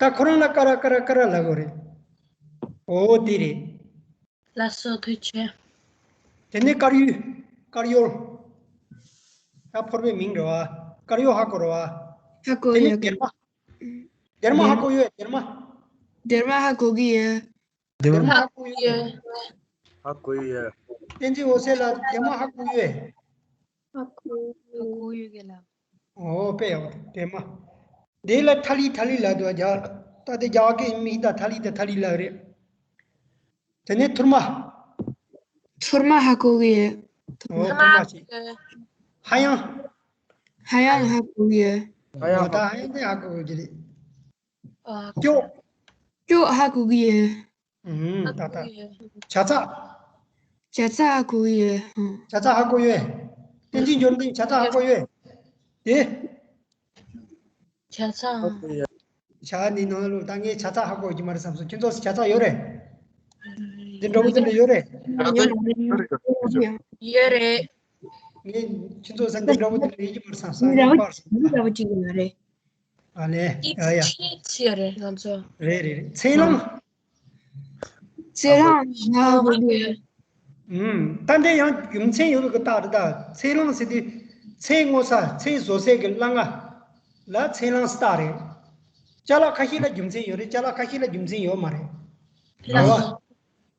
ད་ཁོ་རང་ལ་ཀ་ར་ཀ་ར་ཀ་ར་ལབ་དགོས་རེད། ཨོ་དེ་རེད། ལགས་སོ། ཐུགས་རྗེ་ཆེ། དེ་ནས་དཀར་ཡོལ། དཀར་ཡོལ། ད་ཕོར་པའི་མིང་རེད་བ། དཀར་ཡོལ་ཧ་གོ་རེད་བ། ཧ་གོ་དེ་ནས་ཡོད། སྡེར་མ། སྡེར་མ་ཧ་གོ་ཡོད། སྡེར་མ། སྡེར་མ་ཧ་གོ་གི་ཡོད། སྡེར་མ་ཧ་གོ་ཡོད། ཧ་གོ་ཡོད། བསྟན་འཛིན་འོད་ཟེར་ལགས་སྡེར་མ་ཧ་གོ་ཡོད། ཧ་གོ་ཡོད་གི་ལགས། ཨོ་དཔེ་ཡག་པོ་འདུག་སྡེར་མ། དེ་ལ་ཐ་ལི། ཐ་ལི་ལབ་འདུག་བ། རྒྱ། ད་དེ་རྒྱ་སྐད་མིང་ད་ཐ་ལི་ད་ཐ་ལི་ལབ་རེད། དེ་ནས་ཐུར་མ། ཐུར་མ་ཧ་གོ་གི་ཡོད། ཨོ་ཐུར་མ་ཞིག་ཧ་ཡང་། ཧ་ཡང་ཧ་གོ་གི་ཡོད། ཧ་ཡང་ཨོ་ད་ཧ་ཡང་དེ་ཧ་གོ་གི་རེད། ཨ། སྐྱོག་སྐྱོག་ཧ་གོ་གི་ཡོད། ཨུམ། ད་ད། བྱ་ཚྭ། བྱ་ཚྭ་ཧ་གོ་གི་ཡོད། ཨུམ། བྱ་ཚྭ་ཧ་གོ་ཡོད། བསྟན་འཛིན་འབྱོར་ལྡན་བྱ་ཚྭ་ཧ་གོ་ཡོད། དེ། བྱ་ཚྭ། བྱ་ནི་ནང་ལོ་ད་ངས་བྱ་ཚྭ་ཧ་གོ་གི་མ་རེད་བསམ་སོང་། ཁྱེད་ཚོ་བྱ་ཚྭ་ཡོད་རེད། འདི་འདྲ་བོ་དེ་འདྲ་ཡོད་རེད། ཡོད་རེད། ཡོད་རེད། ངས་ཁྱེད་ཚོ་ས་འདི་འདྲ་བོ་དེ་འདྲ་ཡིན་གྱི་མ་རེད་བསམ་སོང་། འདི་འདྲ་བོ་ཅིག་ཡོད་མ་རེད། ཨ་ལས། ཡ་ཡ། ཅི་ཅི་རེད་ང་ཚོ། རེད་རེད་རེད། ཚེས་ལང་། ཚེས་ལང་ང་གོ་གི། ཨུམ། ད་འདི་ཡང་རྒྱུ་མཚན་ཡོད་པའི་རྟགས་རེད་ད། ཚེས་ལང་ཟེར་དུས་ཚེ་སྔོ་ས་ཚེ་བཟོ་སའི་གི་ལང་ང་ལ་ཚེས་ལང་ཟེར་རྟགས་རེད། ཅ་ལག་ཁ་ཤས་ལ་རྒྱུ་མཚན་ཡོད་རེད། ཅ་ལག་ཁ་ཤས་ལ་རྒྱུ་མཚན་ཡོད་མ་རེད། རེད་བ།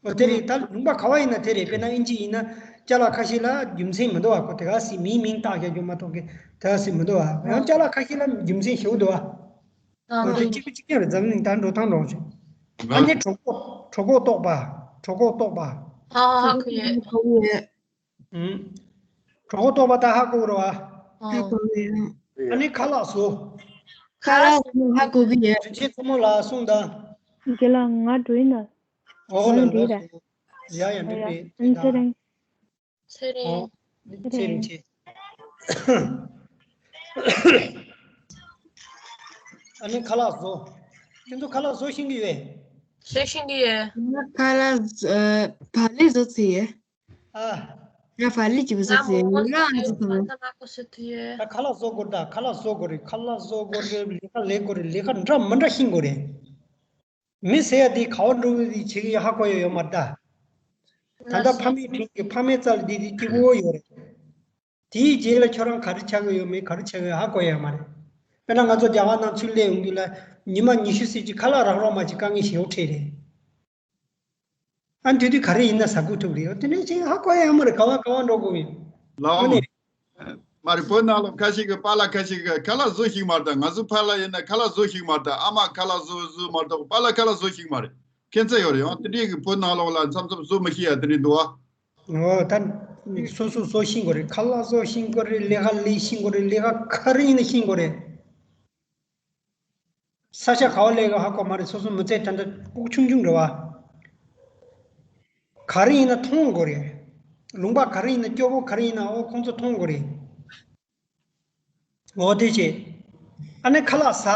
ཨོ་དེ་རེད། ད་ལུང་པ་ག་བ་ཡིན་ན་དེ་རེད། དཔེར་ན་ཨིན་ཇི་ཡིན་ན་ཅ་ལག་ཁ་ཤས་ལ་རྒྱུ་མཚན་མི་འདུག་བ། ཁོ་དེ་ག་སི་མིའི་མིང་བཏགས་རྒྱག་རྒྱུ་མ་གཏོགས་གི་དེ་ག་སི་མི་འདུག་བ། ཡང་ཅ་ལག་ཁ་ཤས་ལ་རྒྱུ་མཚན་ཞེ་པོ་འདུག་བ། ཨོ་དེ་གཅིག་པུ་གཅིག་རྐྱང་རེད། འཛམ་གླིང་ད་འགྲོ་སྟངས་འགྲོ་ཞིག་ཨ་ནི་གྲོད་ཁོག་གྲོད་ཁོག་ལྟོགས་པ། གྲོད་ཁོག་ལྟོགས་པ། ཨ་ཧ་གོ་ཡོད། ཨུམ། གྲོད་ཁོག་ལྟོགས་པ་ད་ཧ་གོ་རེད་བ། ཧ་གོ་ཡོད། ཨ་ནི་ཁ་ལག་བཟོ། ཁ་ལག་བཟོ་ཧ་གོ་གི་ཡོད། དྲིན་ཆེན་མཚོ་མོ་ལགས་གསུངས་དང་། རྒན་ལགས་ང་འགྲོ་ཡིན་ན། ཨོ་ལ་ལ་སོང་། ཡ་ཡ་འགྲིག་རེད། ཨ་ནི་ཚེ་རིང་། ཚེ་རིང་། ཨོ་ཚེ་རིང་ཆེ། ཨ་ནི་ཁ་ལག་བཟོ། ཁྱེད་ཚོ་ཁ་ལག་བཟོ་ཤེས་ཀྱི་ཡོད། བཟོ་ཤེས་ཀྱི་ཡོད། ང་ཁ་ལག་བཟོ། ཨ། བག་ལེབ་བཟོ་ཚར་ཡོད། ཨ། ང་བག་ལེབ་ཅིག་བཟོ་ཚར་ཡོད། ང་མོ་ང་ཚོ་ཚོ་ཐོག་ད་ཁ་ལག་བཟོ་དགོས་རེད་ད། ཁ་ལག་བཟོ་དགོས་རེད། ཁ་ལག་བཟོ་དགོས་རེད། ལས་ཀ་ལས་དགོས་རེད། ལས་ཀ་འདྲ་མི་འདྲ་ཤེས་དགོས་རེད། མི་ཟེར་ཡ་དེ་ག་བ་འགྲོ་གི་རེད་བྱེད་ཀྱི་ཡོད་ཧ་གོ་ཡ་ཡོད་མ་རེད་ད། ད་ལྟ་ཕ་མའི་དྲིན་གྱིས་ཕ་མའི་རྩ་ལ་བསྡད་དེ་སྐྱིད་པོ་ཡོད་རེད། དེའི་རྗེས་ལ་ཁྱོད་རང་ག་རེ་ཆགས་ཀྱི་ཡོད་མེད་ག་རེ་ཆགས་ཀྱི་ཡོད་ཧ་གོ་ཡ་མ་རེད། དཔེར་ན་ང་ཚོ་རྒྱ་གར་ནང་ཚུར་སླེབས་ཡོང་དུས་ལ་ཉི་མ་ཉི་ཤུ་ཙམ་ཅིག་ཁ་ལག་རག་རོགས་མ་བྱེད་དཀའ་ངལ་ཞེ་པོ་འཕྲད་རེད། ཨ་དེ་དུས་ག་རེ་ཡིན་ན་ཟ་དགོས་ཐུག་རེད། དེ་ནས་ཅིག་ཧ་གོ་ཡ་ཡོད་མ་རེད། ག་བ་ག་བ་འགྲོ་དགོས་ཡིན། ལའོ། དངོས་གནས། མ་རེད། བོད་ནང་ལོགས་ཁ་ཤས་ཀྱི་པཱ་ལགས་ཁ་ཤས་ཀྱི་ཁ་ལག་བཟོ་ཤེས་མ་རེད། ད་ང་ཚོ་ཕ་ལ་ཡིན་ན་ཁ་ལག་བཟོ་ཤེས་མ་རེད། ད་ཨ་མ་ཁ་ལག་བཟོ་བཟོ་མ་རེད། པཱ་ལགས་ཁ་ལག་བཟོ་ཤེས་མ་རེད། ཁྱད་མཚར་ཡོད་རེད། ཡང་དེ་འདྲའི་གི་བོད་ནང་ལོགས་ལ་མཚམས་མཚམས་བཟོ་མི་ཤེས་ཡ་དེ་འདྲ་འདུག་ཨ། འོ་ད་སོ་སོ་བཟོ་ཤེས་དགོས་རེད། ཁ་ལག་བཟོ་ཤེས་དགོས་རེད། ལས་ཀ་ལས་ཤེས་དགོས་རེད། ལས་ཀ་ག་རེ་ཡིན་ན་ཤེས་དགོས་རེད། ས་ཆ་ག་བ་ལས་ཀ་ཧ་གོ་མ་རེད། སོ་སོ་མི་ཚེ་ད་ལྟ་ཕྲུ་གུ་ཆུང་ཆུང་རེད་བ། ག་རེ་ཡིན་ན་མཐོང་དགོས་རེད། ལུང་པ་ག་རེ་ཡིན་ན་སྐྱོ་པོ་ག་རེ་ཡིན་ན་ཨོ་ཁོང་ཚོ་མཐོང་དགོས་རེད། འོ་དེ་བྱས། ཨ་ནི་ཁ་ལག་ཟ།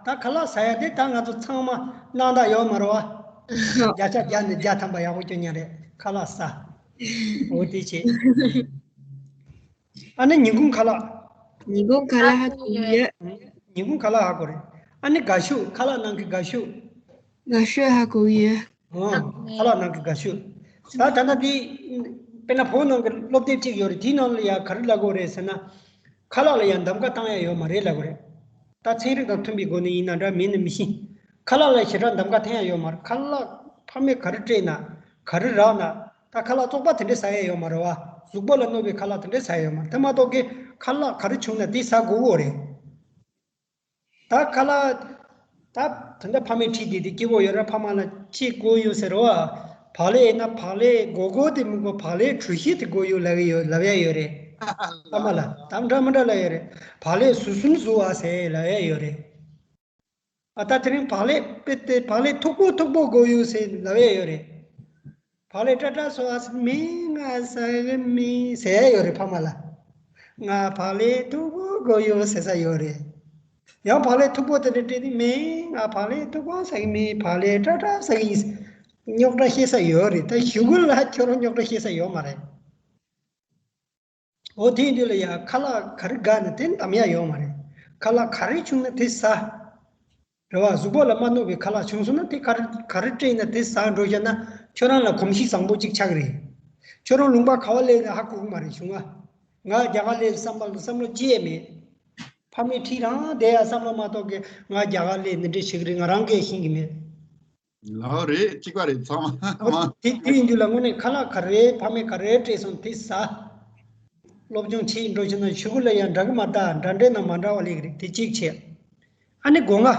ད་ཁ་ལག་ཟ་ཡ་དེ་ད་ང་ཚོ་ཚང་མ་སྣང་དག་ཡོད་མ་རེད་བ། བརྒྱ་ཆ་བརྒྱ་ནས་བརྒྱ་ཐམ་པ་ཡག་པོ་སྐྱོན་ཉན་རེད། ཁ་ལག་ཟ། འོ་དེ་བྱས། ཨ་ནི་ཉིན་གུང་ཁ་ལག་ཉིན་གུང་ཁ་ལག་ཧ་གོ་གི་ཡོད། ཉིན་གུང་ཁ་ལག་ཧ་གོ་རེད། ཨ་ནི་དགའ་ཤོས། ཁ་ལག་ནང་གི་དགའ་ཤོས། དགའ་ཤོས་ཧ་གོ་གི་ཡོད། ཨོ། ཁ་ལག་ནང་གི་དགའ་ཤོས། ད་ད་ལྟ་འདི། དཔེར་ན་བོད་ནང་གི་སློབ་དེབ་ཅིག་ཡོད་རེད། དེའི་ནང་ལ་ཡ་ག་རེ་ལབ་དགོས་རེད་ཟེར་ན། ཁ་ལག་ལ་ཡ་འདམ་ཀ་བཏང་ཡ་ཡོད་མ་རེད་ལབ་དགོས་རེད། ད་ཚན་རིག་དང་མཐུན་པའི་སྒོ་ནས་ཡིན་ན་འདྲ་མིན་ན་མི་ཤེས། ཁ་ལག་ལ་ཞེ་དྲག་འདམ་ཀ་འཐེན་ཡ་ཡོད་མ་རེད། ཁ་ལག་ཕ་མས་ག་རེ་སྤྲད་ན། ག་རེ་རག་ན། ད་ཁ་ལག་བཙོག་པ་དེ་འདྲས་ཟ་ཡ་ཡོད་མ་རེད་བ། གཟུགས་པོ་ལ་གནོད་པའི་ཁ་ལག་དེ་འདྲས་ཟ་ཡ་ཡོད་མ་རེད། དེ་མ་གཏོགས་ཀྱི་ཁ་ལག་ག་རེ་བྱུང་ན་དེ་ཟ་དགོས་ཀྱི་རེད། ད་ཁ་ལག་ད་ད་ལྟ་ཕ་མས་ཁྲིད་དེ་དེ་སྐྱིད་པོ་ཡོད་ར། ཕ་མ་ལ་ཅི་དགོས་ཡོད་ཟེར་བ། བག་ལེབ་ཡིན་ན་བག་ལེབ་སྒོར་སྒོར་དེ་མི་དགོས། བག་ལེབ་གྲུ་བཞི་དེ་དགོས་ཡོད་ལབ་ཡོད་ལབ་ཡ་ཡོད་རེད། ཕ་མ་ལ་དམ་འདྲ་མི་འདྲ་ལབ་ཡོད་རེད། བག་ལེབ་ཟུར་གསུམ་བཟོ་བ་ཟེར་ལབ་ཡ་ཡོད་རེད། ཨ་ད་དེ་རིང་བག་ལེབ་དཔེ་དེ་བག་ལེབ་མཐུག་པོ་མཐུག་པོ་དགོས་ཡོད་ཟེར་ལབ་ཡ་ཡོད་རེད། བག་ལེབ་སྲ་སྲ་བཟོ་བ་ཟེར་མིན་ང་ཟ་གི་མིན་ཟེར་ཡ་ཡོད་རེད་ཕ་མ་ལ། ང་བག་ལེབ་མཐུག་པོ་དགོས་ཡོད་ཟེར་ས་ཡོད་རེད། ཡང་བག་ལེབ་མཐུག་པོ་དེ་འདྲ་སྤྲད་དུས་མིན་ང་བག་ལེབ་མཐུག་པོ་ཟ་གི་མིན། བག་ལེབ་སྲ་སྲ་ཟ་གི་ཡིན། རྙོག་དྲ་བཤད་ས་ཡོད་རེད། ད་གཞུག་གུ་ལ་ཁྱོད་རང་རྙོག་དྲ་བཤད་ས་ཡོད་མ་རེད། འོ་དེ་ཡིན་དུས་ལ་ཡ་ཁ་ལག་ག་རེ་དགའ་ན་དེ་འདམ་ཡ་ཡོད་མ་རེད། ཁ་ལག་ག་རེ་བྱུང་ན་དེ་ཟ། རེད་བ། གཟུགས་པོ་ལ་མ་གནོད་པའི་ཁ་ལག་བྱུང་སོང་ན་དེ་ག་རེ་ག་རེ་སྤྲད་ན་དེ་ཟ་འགྲོ་བཞག་ན་ཁྱོད་རང་ལ་གོམས་གཤིས་བཟང་པོ་གཅིག་ཆགས་ཀྱི་རེད། ཁྱོད་རང་ལུང་པ་ག་བ་སླེབས་ན་ཧ་གོ་གི་མ་རེད་བྱུང་ང་། ང་རྒྱ་གར་སླེབས་བསམ་པ་བསམ་བློ་ཅི་ཡང་མེད། ཕ་མས་ཁྲིད་རང་བསྡད་ཡ་བསམ་བློ་མ་གཏོགས་ཀྱི་ང་རྒྱ་གར་སླེབས་འདི་འདྲ་བྱེད་ཀྱི་རེད་ང་རང་གིས་ཤེས་ཀྱི་མེད། ལའོ་རེད། གཅིག་པ་རེད་ཚང་མ། དེ་དུས་ཡིན་དུས་ལ་དངོས་གནས་ཁ་ལག་ག་རེ་ཕ་མས་ག་རེ་སྤྲད་སོང་དེ་ཟ། སློབ་སྦྱོང་བྱེད་འགྲོ་བྱེད་ན་གཞུག་གུ་ལ་ཡང་འདྲ་གི་མ་རེད། ད་འདྲ་འདྲ་ན་མ་འདྲ་བ་ལས་ཀྱི་རེད། དེ་གཅིག་བྱས། ཨ་ནི་སྒོ་ང་།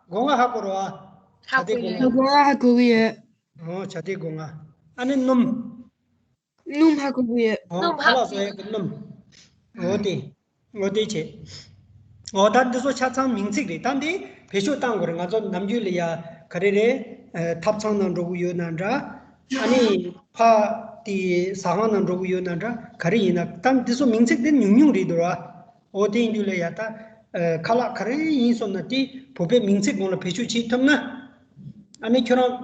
སྒོ་ང་ཧ་གོ་རོ་ཨ། ཧ་གོ་ཡོད། སྒོ་ང་ཧ་གོ་གི་ཡོད། ཨོ་བྱ་དེ་སྒོ་ང་། ཨ་ནི་སྣུམ། སྣུམ་ཧ་གོ་གི་ཡོད། ཨོ་ཁ་ལག་བཟོ་ཡག་གི་སྣུམ། ཨོ་དེ། ངོ་དེ་བྱེད། ཨོ་ད་འདི་ཚོ་ཆ་ཚང་མིང་ཚིག་རེད། ད་འདི་བེད་སྤྱོད་བཏང་དགོས་རེད། ང་ཚོ་ནམ་རྒྱུན་ལ་ཡ་ག་རེ་རེད། ཨ་ཐབ་ཚང་ནང་འགྲོ་གི་ཡོད་ན་འདྲ། ཨ་ནི་ཕ་དེ་ཟ་ཁང་ནང་འགྲོ་གི་ཡོད་ན་འདྲ། ག་རེ་ཡིན་ན་ད་འདི་ཚོ་མིང་ཚིག་དེ་ཉུང་ཉུང་རེད་འདུག་ར། ཨོ་དེ་ཡིན་དུས་ལ་ཡ་ད། ཨ་ཁ་ལག་ག་རེ་ཡིན་སོང་ན་དེ་བོད་པའི་མིང་ཚིག་སྒང་ལ་བེད་སྤྱོད་བྱེད་ཐུབ་ན། ཨ་ནི་ཁྱོད་རང་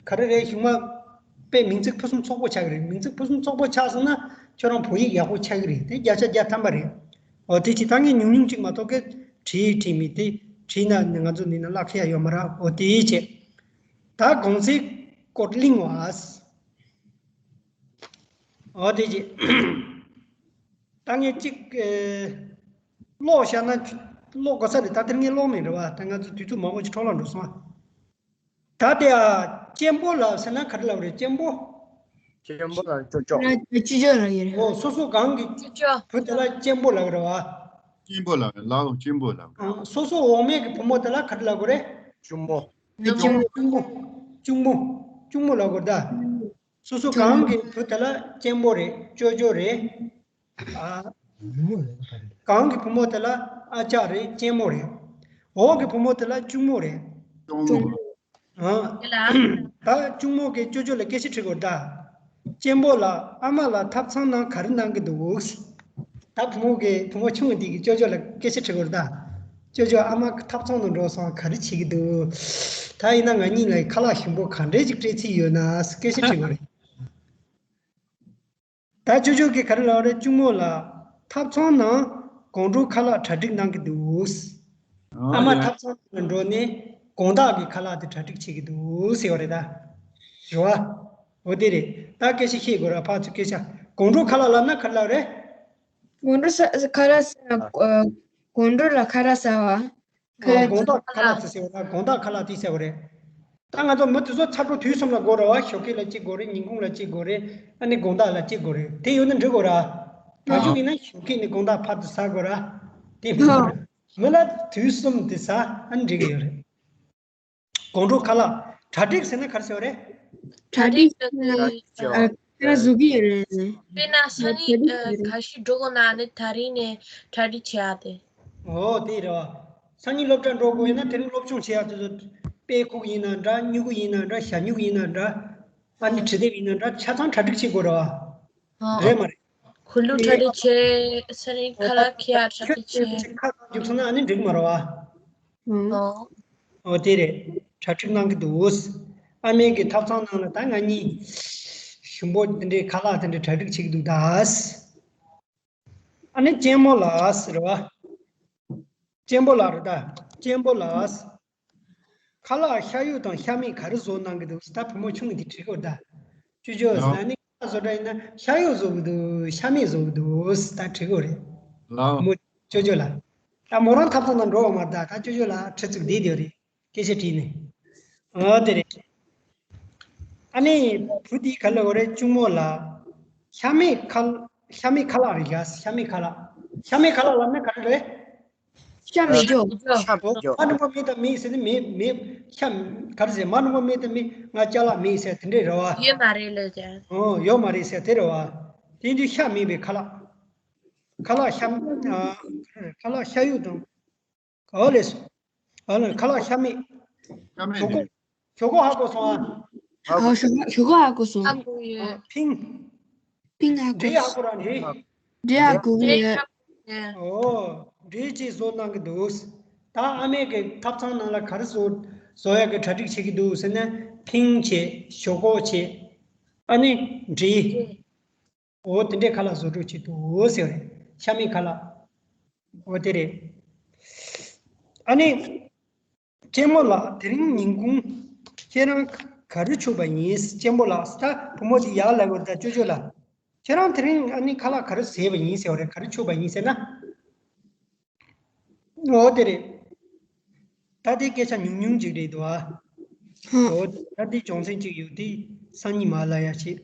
ག་རེ་རེད་གཞུག་མ་དཔེ་མིང་ཚིག་ཕུན་སུམ་ཚོགས་པོ་ཆགས་ཀྱི་རེད། མིང་ཚིག་ཕུན་སུམ་ཚོགས་པོ་ཆགས་སོང་ན་ཁྱོད་རང་བོད་ཡིག་ཡག་པོ་ཆགས་ཀྱི་རེད། དེ་བརྒྱ་ཆ་བརྒྱ་ཐམ་པ་རེད། འོ་དེ་ཅི་ད་ངས་ཉུང་ཉུང་ཅིག་མ་གཏོགས་གི་བྲིས་བྲིས་མེད། དེ་བྲིས་ན་ང་ཚོ་འདི་ན་བཀླག་ཁྱེར་ཡ་ཡོད་མ་རེད། འོ་དེ་བྱས། ད་གོང་ཚེ་ཀོ་ལིང་བ། འོ་དེ་ཅི། ད་ངས་ཅིག་ཀློག་བཞག་ན་ཀློག་དགོས་ས་རེད། ད་དེར་ངས་ཀློག་མེད་རེད་བ། ད་ང་ཚོ་དུས་ཚོད་མང་པོ་ཅིག་འཕྲོ་བརླག་འགྲོ་སོང་ཨ། ད་དེ་ཨ་གཅེན་པོ་ལ་ཟེར་ན་ག་རེ་ལབ་རེད། གཅེན་པོ། གཅེན་པོ་ལ་ཅོ་ཅོ། ཅོ་ཅོ་ལབ་ཡོད་རེད། ཨོ་སོ་སོ་གང་གི་ཅོ་ཅོ་བུ་དེ་ལ་གཅེན་པོ་ལབ་རེད་བ། གཅེན་པོ་ལབ་རེད། ལའོ་གཅེན་པོ་ལབ་རེད། ཨ་སོ་སོ་འོག་མའི་གི་བུ་མོ་དེ་ལ་ག་རེ་ལབ་དགོས་རེད། གཅུང་མོ། གཅུང་མོ། གཅུང་མོ། གཅུང་མོ། གཅུང་མོ་ལབ་དགོས་རེད་ད། སོ་སོ་གང་གི་བུ་དེ་ལ་གཅེན་པོ་རེད། ཅོ་ཅོ་རེད། ཨ། གང་གི་བུ་མོ་དེ་ལ་ཨ་ཅག་རེད། གཅེན་མོ་རེད། འོག་གི་བུ་མོ་དེ་ལ་གཅུང་མོ་རེད། གཅུང་མོ། ཨ། དེ་ལ། ད་གཅུང་མོ་གིས་ཅོ་ཅོ་ལ་སྐད་ཆ་དྲི་དགོས་ད། གཅེན་པོ་ལ་ཨ་མ་ལ་ཐབ་ཚང་ནང་ག་རེ་གནང་གི་འདུག། ད་བུ་མོ་གིས་བུ་མོ་ཆུང་བ་འདི་གིས་ཅོ་ཅོ་ལ་སྐད་ཆ་དྲི་དགོས་ད། ཅོ་ཅོ་ཨ་མ་ཐབ་ཚང་ནང་འགྲོ་སོང་། ག་རེ་བྱེད་ཀྱི་འདུག། ད་ཡིན་ན་ང་གཉིས་ལ་ཁ་ལག་ཞིམ་པོ་ག་འདྲས་ཅིག་སྤྲད་རྩིས་ཡོད་ན་སྐད་ཆ་དྲི་དགོས་རེད། ད་ཅོ་ཅོ་གིས་ག་རེ་ལབ་རེད། གཅུང་མོ་ལ་ཐབ་ཚང་ནང་དགོང་དྲོ་ཁ་ལག་གྲ་སྒྲིག་གནང་གི་འདུག། ཨ་མ་ཡ། ཐབ་ཚང་ནང་འགྲོ་ནས་དགོང་དག་གི་ཁ་ལག་དེ་གྲ་སྒྲིག་བྱེད་ཀྱི་འདུག་ཟེར་བ་རེད་ད། རེད་བ། འོ་དེ་རེད། ད་སྐད་ཆ་བཤད་དགོས་ར། ཕར་ཚུར་སྐད་ཆ། དགོང་དྲོ་ཁ་ལག་ལབ་ན་ག་རེ་ལབ་རེད། དགོང་དྲོ་ས་ཁ་ལག་ཟ། ཨ། དགོང་དྲོ་ལ་ཁ་ལག་ཟ་བ། ཁ་ལག་དགོང་དག་ཁ་ལག་ཟ་ཟེར་བ་ན་དགོང་དག་ཁ་ལག་དེ་ཟེར་བ་རེད། ད་ང་ཚོ་མི་དེ་ཚོ་ཚ་དྲོ་དུས་གསུམ་ལ་དགོས་རེད་བ། ཞོགས་ཀས་ལ་གཅིག་དགོས་རེད། ཉིན་གུང་ལ་གཅིག་དགོས་རེད། ཨ་ནི་དགོང་དག་ལ་གཅིག་དགོས་རེད། དེ་ཡོད་ན་འགྲིག་གོ་ར། ང་ཚོ་ཡིན་ན་ཞོགས་ཀས་ནས་དགོང་དག་བར་དུ་ཟ་དགོས་ར། དེ་མི་འདུག་ར། མི་ལ་དུས་གསུམ་དུ་ཟ་ཨ་ནི་འགྲིག་གི་ཡོད་རེད། དགོང་དྲོ་ཁ་ལག་གྲ་སྒྲིག་ཟེར་ན་ག་རེ་ཟེར་བ་རེད། གྲ་སྒྲིག་ཟེར་ན་ཨ་ཁ་ལག་བཟོ་གི་ཡོད་རེད། དཔེར་ན་སང་ཉིན་གྲ་སྒྲིག་ཨ་བྱེད་རེད། ཁ་ཤས་འགྲོ་དགོས་ན་ནི་ད་རིང་ནས་གྲ་སྒྲིག་བྱེད་ཡ་དེ། ཨོ་དེ་རེད་བ། སང་ཉིན་སློབ་གྲྭ་འགྲོ་དགོས་ཡིན་ན་དེ་རིང་སློབ་སྦྱོང་བྱེད་ཡ་དེ་ཚོ་དཔེ་ཁུག་ཡིན་ན་འདྲ། སྨྱུ་གུ་ཡིན་ན་འདྲ། ཞ་སྨྱུ་གུ་ཡིན་ན་འདྲ། ཨ་ནི་ཨ་འབྲི་དེབ་ཡིན་ན་འདྲ། ཆ་ཚང་གྲ་སྒྲིག་བྱེད་དགོས་རེད་བ། ཨ་རེད་མ་རེད། ཁུ་ལུ་གྲ་སྒྲིག་བྱས། ས་རིན་ཁ་ལག་ཁྱེར་ཡ་གྲ་སྒྲིག་བྱས། ཁ་ཁ་རྒྱུགས་སོང་ན་ཨ་ནི་འགྲིག་མ་རེད་བ། ཨོ། ཨོ་དེ་རེད། གྲ་སྒྲིག་གནང་གི་འདུག་ཨ་མའི་གི་ཐབ་ཚང་ནང་ལ་ད་ང་གཉིས་ཞིམ་པོ་དེ་འདྲའི་ཁ་ལག་དེ་འདྲའི་གྲ་སྒྲིག་བྱེད་ཀྱི་འདུག་ད། ཨ་ནི་གཅེན་མོ་ལགས་ཟེར་བ། གཅེན་པོ་ལགས་རེད་ད། གཅེན་པོ་ལགས། ཁ་ལག་ཤ་ཡོད་དང་ཤ་མེད་ག་རེ་བཟོ་གནང་གི་འདུག་ད་བུ་མོ་ཆུང་ངུ་དེ་དྲིས་གོ་ད། ཅོ་ཅོ་ལགས། ཨ་ནི་ཁ་ལག་བཟོ་གྲྭ་ཡིན་ན་ཤ་ཡོད་བཟོ་གི་འདུག་ཤ་མེད་བཟོ་གི་འདུག་ད་དྲིས་གོ་རེད། ལགས། བུ་མོ་ཅོ་ཅོ་ལགས། ད་མོ་རང་ཐབ་ཚང་ནང་འགྲོ་བ་མ་རེད་ད། ད་ཅོ་ཅོ་ལགས་ཁྲི་ཚིག་བསྡད་བསྡད་རེད། སྐད་ཆ་དྲིས་ནས། ཨོ་དེ་རེད། ཨ་ནི་བུ་དེ་ག་ལ་འོ་རེད། གཅུང་མོ་ལགས། ཤ་མེད་ཁ་ཤ་མེད་ཁ་ལག་རེད་ཡ། ཤ་མེད་ཁ་ལག་ཤ་མེད་ཁ་ལག་ལབ་ན་ག་རེ་རེད། ཤ་མེད་འཇོག་ཤ་མེད་འཇོག་མ་འགྲོ་བ་མེད་དང་མེད་ཟེར་ནི་མེད་མེད། ཤ་ག་རེ་ཟེར། མ་འགྲོ་བ་མེད་དང་མེད། ང་ཅ་ལག་མེད་ཟེར་དེ་འདྲས་རེད་བ། ཡོད་མ་རེད་ལབ་ཀྱང་། ཨོ་ཡོད་མ་རེད་ཟེར་དེ་རེད་བ། དེ་དུས་ཤ་མེད་པའི་ཁ་ལག་ཁ་ལག་ཤ་ཨ་ཁ་ལག་ཤ་ཡོད་དང་། ཨོ་ལེས། ཨོ་ལེ་ཁ་ལག་ཤ་མེད། ཤ་མེད་ཞོག་ཁོག་ནི། ཞོག་ཁོག་ཧ་གོ་སོང་ཨ། ཨོ་ཞོག་ཞོག་ཁོག་ཧ་གོ་སོང་། ཨ་གོ་ཡོད། ཕིང་། ཕིང་ཧ་གོ་འབྲས་ཧ་གོ་ར་འབྲས། འབྲས་ཧ་གོ་ཡོད། ཨོ་འབྲས་ཅིག་བཟོ་གནང་གི་འདུག་ད་ཨ་མས་གི་ཐབ་ཚང་ནང་ལ་ག་རེ་བཟོ་བཟོ་ཡག་གི་གྲ་སྒྲིག་བྱེད་ཀྱི་འདུག་ཟེར་ན་ཕིང་བྱས། ཞོག་ཁོག་བྱས། ཨ་ནི་འབྲས། འོ་དེ་འདྲའི་ཁ་ལག་བཟོ་སྤྲོད་བྱེད་དུ་ཟེར་བ་རེད། ཤ་མེད་ཁ་ལག་འོ་དེ་རེད། ཨ་ནི། གཅེན་མོ་ལགས། དེ་རིང་ཉིན་གུང་ཁྱེད་རང་ག་རེ་མཆོད་པ་ཡིན། གཅེན་པོ་ལགས། ད་བུ་མོ་ཅིག་ཡར་ལབ་དགོས། ད་ཅོ་ཅོ་ལགས། ཁྱེད་རང་དེ་རིང་ཨ་ནི་ཁ་ལག་ག་རེ་བཟས་པ་ཡིན་ཟེར་བ་རེད། ག་རེ་མཆོད་པ་ཡིན་ཟེར་ན། འོ་དེ་རེད། ད་དེ་སྐད་ཆ་ཉུང་ཉུང་ཅིག་རེད་འདུག་ཨ། ཧུམ། འོ་ད་དེ་སྦྱོང་ཚན་ཅིག་ཡོད་དེ། སང་ཉིན་མ་ལ་ཡ་བྱེད།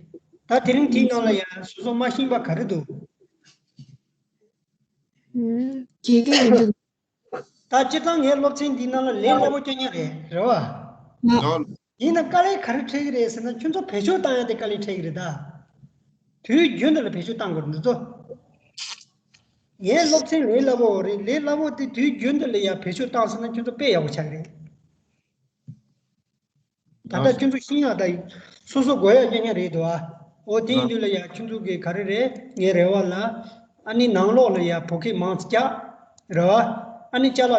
ད་དེ་རིང་དེའི་ནང་ལ་ཡ་སོ་སོ་མ་ཤེས་པ་ག་རེ་འདུག་ཧུམ། དགེ་རྒན་ཡིན་འདུག་ད་སྤྱིར་བཏང་ངའི་སློབ་ཚན་འདིའི་ནང་ལ་ལས་སླ་པོ་སྐྱོན་ཉག་རེད། རེད་བ། ཡིན་ན་དཀའ་ལས་ག་རེ་འཕྲད་ཀྱི་རེད་ཟེར་ན། ཁྱོད་ཚོ་བེད་སྤྱོད་བཏང་ཡ་དེ་དཀའ་ལས་འཕྲད་ཀྱི་རེད་ད། དུས་རྒྱུན་དུ་ལ་བེད་སྤྱོད་བཏང་དགོས་རེད་འདི་ཚོ། ངའི་སློབ་ཚན་ལས་སླ་པོ་རེད། ལས་སླ་པོ་དེ་དུས་རྒྱུན་དུ་ལ་ཡ་བེད་སྤྱོད་བཏང་སོང་ན་ཁྱོད་ཚོ་དཔེ་ཡག་པོ་ཆགས་ཀྱི་རེད། ད་ལྟ་ཁྱོད་ཚོ་ཤེས་ཡག་དང་སོ་སོ་དགོས་ཡག་སྐྱོན་ཉག་རེད་འདུག་ཨ། འོ་དེ་ཡིན་དུས་ལ་ཡ་ཁྱོད་ཚོ་གི་ག་རེ་རེད། ངའི་རེ་བ་ལ་ཨ་ནི་ནང་ལོགས་ལ་ཡ་བོད་སྐད་མང་ཙམ་རྒྱག་རེད་བ། ཨ་ནི་ཅ་ལག་